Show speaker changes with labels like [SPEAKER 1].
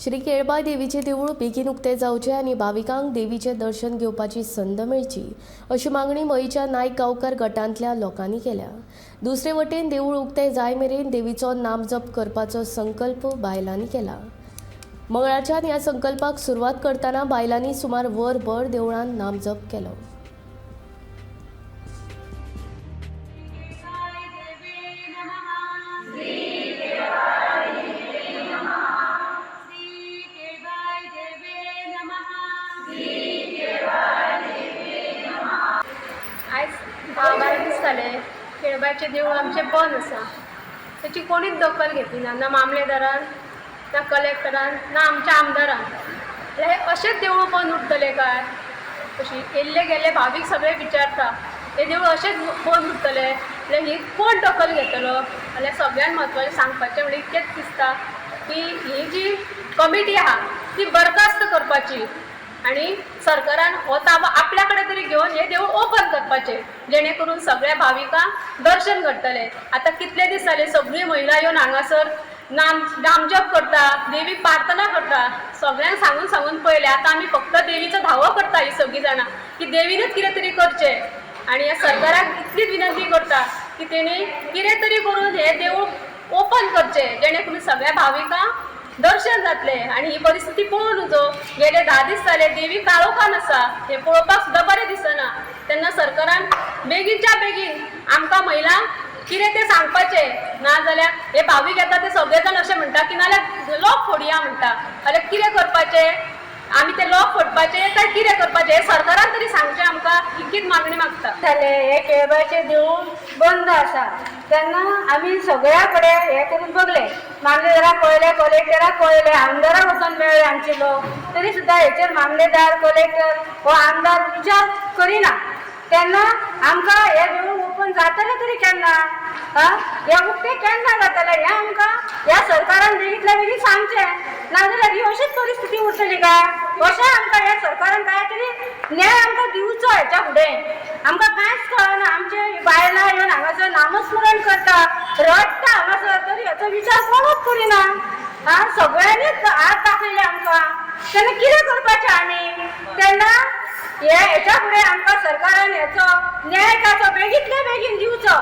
[SPEAKER 1] श्री केळबाय देवीचें देवूळ बेगीन उक्तें जावचें आनी भाविकांक देवीचें दर्शन घेवपाची संद मेळची अशी मागणी मयेंच्या नायक गांवकार गटांतल्या लोकांनी केल्या. दुसरे वटेन देवूळ उक्तें जाय मेरेन देवीचो नामजप करपाचो संकल्प बायलांनी केला. मंगळारच्यान ह्या संकल्पाक सुरवात करतना बायलांनी सुमार वरभर देवळांत नामजप केलो.
[SPEAKER 2] आयज 10-12 दीस जाले केळबायचें देवूळ आमचें बंद आसा. ताची कोणीच दखल घेतली ना, ना मामलेदारान, ना कलेक्टरान, ना आमच्या आमदारान. जाल्यार हे अशेंच देवूळ बंद उरतलें काय? अशी येयल्ले गेल्ले भावीक सगळे विचारता, हें देवूळ अशेंच बंद उरतलें जाल्यार ही कोण दखल घेतलो? जाल्यार सगळ्यान म्हत्वाचें सांगपाचें म्हणजे इतकेंच दिसता की ही जी कमिटी आहा ती बरखास्त करपाची आनी सरकारान हो ताबो आपल्या कडेन तरी घेवन हें देवूळ ओपन करपाचें, जेणे करून सगळ्या भाविकांक दर्शन घडटलें. आतां कितले दीस जाले सगळीं महिला येवन हांगासर नामजप करता, देवीक प्रार्थना करता. सगळ्यांक सांगून सांगून पळयलें, आतां आमी फक्त देवीचो धावो करता ही सगळीं जाणां की देवीनूच कितें तरी करचें. आनी ह्या सरकाराक इतलीच विनंती करता की तेणी कितें तरी करून हें देवूळ ओपन करचें, जेणे करून सगळ्या भाविकांक दर्शन जातलें. आनी ही परिस्थिती पळोवन नजो, गेले 10 दीस जाले देवी काळोखान आसा, हें पळोवपाक सुद्दां बरें दिसना. तेन्ना सरकारान बेगीनच्या बेगीन आमकां महिलांक कितें तें सांगपाचें, नाजाल्यार हे भावीक येता ते सगळे जाण अशें म्हणटा की नाजाल्यार लॉक फोडया म्हणटा. जाल्यार कितें करपाचें आमी? ते लॉक फोडपाचें काय कितें करपाचें हें सरकारान तरी सांगचें आमकां, इतलीच मागणी मागता.
[SPEAKER 3] जालें, हें केळबायचें देवूळ बंद आसा तेन्ना आमी सगळ्या कडेन हें करून बगलें, मामलेदाराक कळयलें, कलेक्टराक कळयलें, आमदाराक वचोन मेळ्ळे आमचे लोक, तरी सुद्दां हेचेर मामलेदार, कलेक्टर हो आमदार विचार करिना. तेन्ना आमकां हें देवूळ ओपन जातलें तरी केन्ना? आं, हें उक्तें केन्ना जातलें हें आमकां ह्या सरकारान बेगींतल्या बेगीन सांगचें, नाजाल्यार ही अशीच परिस्थिती उरतली काय? अशें आमकां ह्या सरकारान काय तरी न्याय आमकां दिवचो. हेच्या फुडें आमकां कांयच कळना. आमचे बायलां येवन हांगासर नामस्मरण करता, रडटा हांगासर, तरी हेचो विचार कोणूच करिना. आं, सगळ्यांनीच हात दाखयले आमकां, तेन्ना कितें करपाचें आमी? तेन्ना हे हेच्या फुडें आमकां सरकारान हेचो न्याय ताचो बेगींतल्या बेगीन दिवचो.